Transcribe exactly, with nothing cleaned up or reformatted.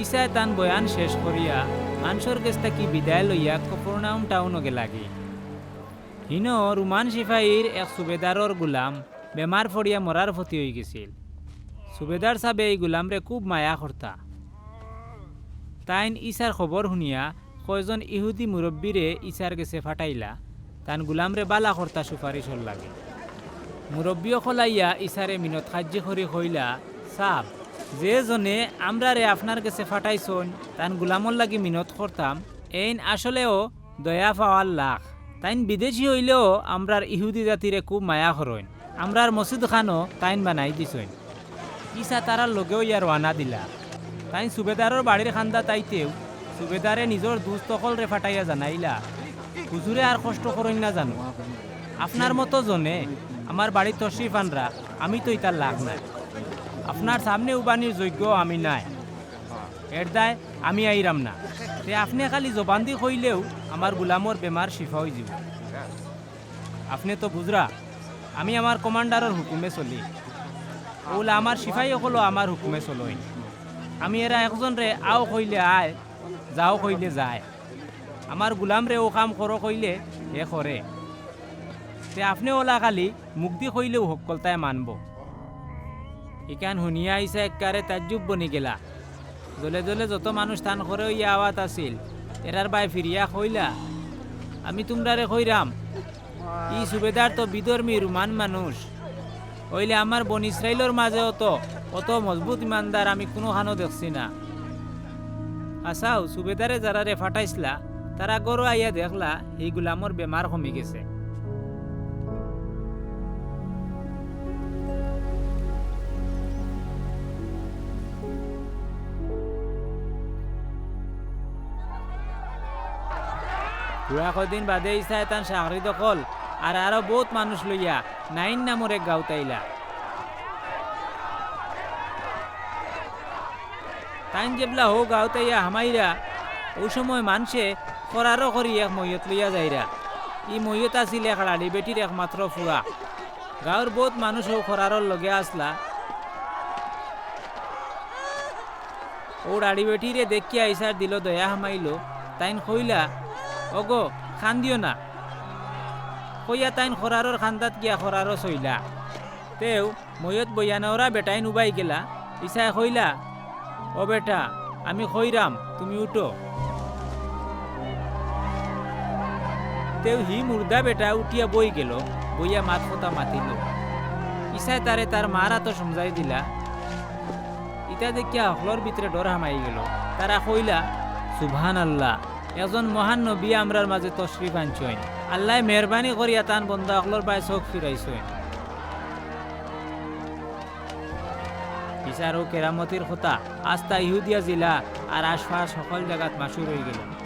ইছায় তান বয়ান শেষ করিয়া মানষর গেছ থাকি বিদায় লইয়া কফরনাহুম টাউনো গেলাগি। হিনো রুমান সিপাহীর এক সুবেদারর গুলাম বেমার পড়িয়া মরার ফতি অইগেছিল। সুবেদার সাবে ই গুলামরে খুব মায়া করতা। তাইন ইছার খবর হুনিয়া কয়জন ইহুদি মুরব্বিরে ইছার গেছে ফাটাইলা, তান গুলামরে বালা করতা সুপারিশর লাগি। মুরব্বি অকল আইয়া ইছারে মিনত খাজ্জি করি কইলা, "সাব, যে জনে আমরারে আপনার গেছে ফাটাইছইন, তান গুলামর লাগি মিনত করতাম, এইন আসলেও দয়া পাওয়ার লাখ। তাইন বিদেশি অইলেও আমরার ইহুদি জাতিরে খুব মায়া করইন। আমরার মসজিদ খানো তাইন বানাই দিছইন।" ইছা তারার লগে অইয়া রওয়ানা দিলা। তাইন সুবেদারর বাড়ির কান্দাত আইতেউ সুবেদারে নিজর দুস্ত অকলরে ফাটাইয়া জানাইলা, "হুজুরে আর কষ্ট করইন না জানু। আপনার মতো জনে আমার বাড়িত তশরিফ আনরা, আমি তো ইতার লাখ নায়। আপনার সামনে উবানির যোগ্য আমি নায়। এর দায় আমি আইরাম না। তে আপনে খালি জবানদি কইলেউ আমার গুলামর বেমার শিফা অইযিবো।" আপনে তো বুঝরা, আমি আমার কমান্ডারর হুকুমে চলি। অউলা আমার সিপাহী অকলও আমার হুকুমে চলইন। আমি এরা একজনরে আও কইলে আয়, যাও কইলে যায়। আমার গুলামরে অউ কাম করো কইলে হে করে। তে আপনে অলা খালি মুখদি কইলেউ হক্কলতায় মানবো। ইখান হুনিয়া ইছা এককারে তাজ্জুব বনি গেলা। দলে দলে যত মানুষ তান করে অইয়া আওয়াত আছিল, এরার বায় ফিরিয়া কইলা, "আমি তুমরারে কইরাম, ই সুবেদার তো বিধর্মী রুমান মানুষ। অইলে আমার বনি ইসরাইলর মাঝে অত, অত মজবুত ইমানদার আমি কুনুখানো দেখছি না।" আছাউ, সুবেদারে যারারে ফাটাইছলা, তারা ঘরো আইয়া দেখলা, হি গুলামর বেমার কমি গেছে। থুড়া কয়দিন বাদে ইছায় তান চাকরিদ অকল আর আরো বউত মানুষ লইয়া নাইন নামর এক গাউত আইলা। তাইন যেবলা হউ গাউত আইয়া হামাইরা, অউ সময় মানষে খরারো করি এক মইয়ত লইয়া যাইরা। ই মইয়ত আছিল এক রাড়ি বেটির একমাত্র ফুয়া। গাউর বউত মানুষ অউ খরারর লগে আছলা। অউ রাড়ি বেটিরে দেখিয়া ইছার দিলো দয়া হামাইলো। তাইন কইলা, "ওগো, কান্দিও না।" কইয়া তাইন খরারর কান্দাত গিয়া খরারো চইলা। তেউ মইয়ত বইয়া নাওরা বেটাইন উবাই গেলা। ইছায় কইলা, "ও বেটা, আমি কইরাম, তুমি উঠো।" তেউ হি মুর্দা বেটা উঠিয়া বই গেলো, বইয়া মাত-কথা মাতিলো। ইছায় তারে তার মার আতো সমঝাই দিলা। ইতা দেখিয়া হকলর ভিতরে ডর হামাই গেলো। তারা কইলা, "সুবহানাল্লাহ, একজন মহান নবী আমরার মাঝে তশরিফ আনছইন। আল্লায় মেহেরবানি করিয়া তান বন্দা হকলর বায় চউখ ফিরাইছইন।" ইছার অউ কেরামতির কথা আস্তা ইহুদিয়া জিলা আর আশপাশ হকল জাগাত মাশুর অইগেলো।